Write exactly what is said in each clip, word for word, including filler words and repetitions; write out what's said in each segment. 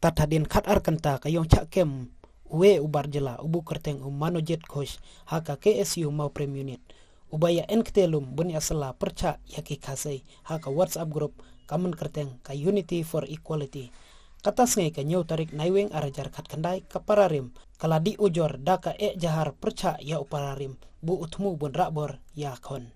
Kat hadien khat ar kynta ka ïong chah kem uwei u bar jylla uba kyrteng u Manojit Ghosh ha ka K S U Mawprem Unit, uba ïa en kte lum bun ïa sala pyrchah ïa ki Khasi ha ka WhatsApp group ka man kyrteng ka Unity for Equality. Kata sngi ka hynñiew tarik Naiwieng ar hajar khatkhyndai ka para rim ka la dih ujor da ka eh jahar pyrchah ïa u para rim ba u thmu ban rah bor ïa khun.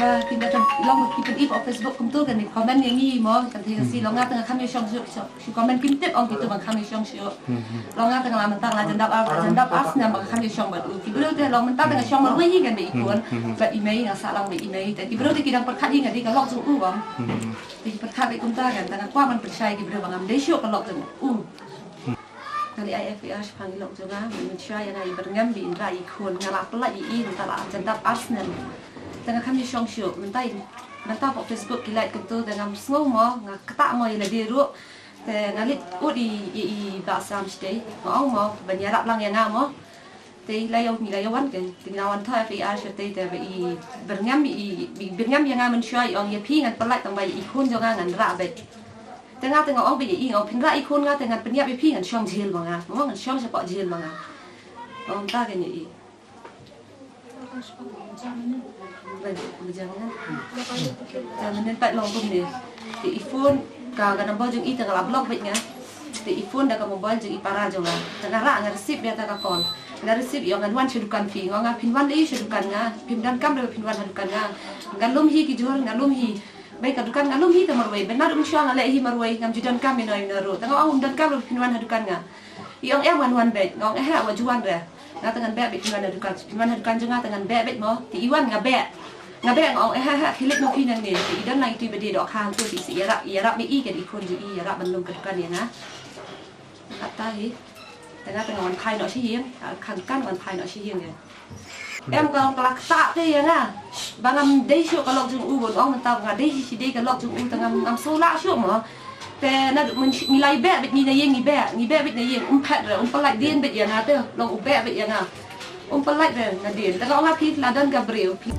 Ba, ki da kan long ki pyn-i ha Facebook kumto kan ïa comment ïa ngi mo, kan thei ka si long nga tang kham ïa shong shuh, shuh, shuh comment kim tip ong kito ba kham ïa shong shuh. Long nga tang la mynta la jan dap ar, jan dap ar snem ba kham ïa shong bad u. Ki briew te long mynta tang shong marwei hi kan ba i khun, bad i mei nga sah lang bad i mei. Te ki briew te ki dang pyrkhat ïa nga dei ka lok jong u bang. Te ki pyrkhat bad kumta kan, tang kwah ban pyrshai ki briew ba ngam dei shuh ka lok jong u. Nga leit ai F I R shaphang i lok jong nga, mynshuwa ïa nga i byrngem ba in rah i khun, nga la pyllait ïa i mynta la jan dap ar snem. Te nga kham ïa shong shuh, mynta i, mynta ha Facebook ki lait kumto te ngam sngew mo, nga ktah mo ïa lade ruh. Te nga leit ud ïa i, i Bah Sam shatei, nga ong mo ban ïarap lang ïa nga mo. Te i la ïa, i la ïa wan ke, te ngi la wan thoh F I R shatei te ba i byrngem i, i byrngem ïa nga mynshuwa i ong ïa phi ngan pyllait tang ba ïa i khun jong nga ngan rah beit. Te nga te nga ong beit ïa i, nga ong phin rah i khun nga te ngan pynïap ïa phi ngan shong jel ma nga. Mo ngan shong shapoh jel ma nga. Ong ta kein ïa i. Ba, ba jam ne. Jam ne pat long kumne. Te i phone ka, ka number jong i te nga la block beit nga. Te i phone da ka mobile jong i para jong nga. Te nga rah nga receive ïa ta ka call. Nga receive ïa nga wan sha dukan phi. Nga, nga phin wan lei sha dukan nga. Phim donkam da phin wan ha dukan nga. Nga lum hi ki jhur, nga lum hi. Bai ka dukan nga lum hi te marwei. Ba naduh mynshuwa nga leh hi marwei. Ngam ju donkam ïa no ïa no ruh. Te nga ong ym donkam da phin wan ha dukan nga. I ong em wan wan beit. Nga ong eh wat ju wan re. Nga te ngan beh beit phin wan ha dukan, phin wan ha dukan jong nga te ngan beh beit mo. Te i wan nga beh. Nga beh nga ong eh eh eh khie leit mo phi nangne. Te i don lang itu i ba dei dohkha hangto te i sa ïarap, ïarap ma i kan i khun jong i ïarap ban lum ka dukan ïa nga. Kata hi. Te nga te nga wan phai noh sha ïing, ka dukan wan phai noh sha ïing ïa. Em ka ong ka la ktah te ïa nga. Ba ngam dei shuh ka lok jong u, ban ong mynta ba nga dei hi shi dei ka lok jong u te ngam, ngam sngewlah shuh mo. Te naduh mynshwa ngi la beh beit ngi na ïing ngi beh, ngi beh beit na ïing, um phet re, um pyllait dien beit ïa nga te, long u beh beit ïa nga. Um pyllait re na dien. Te nga ong ha phi la don ka briew phi.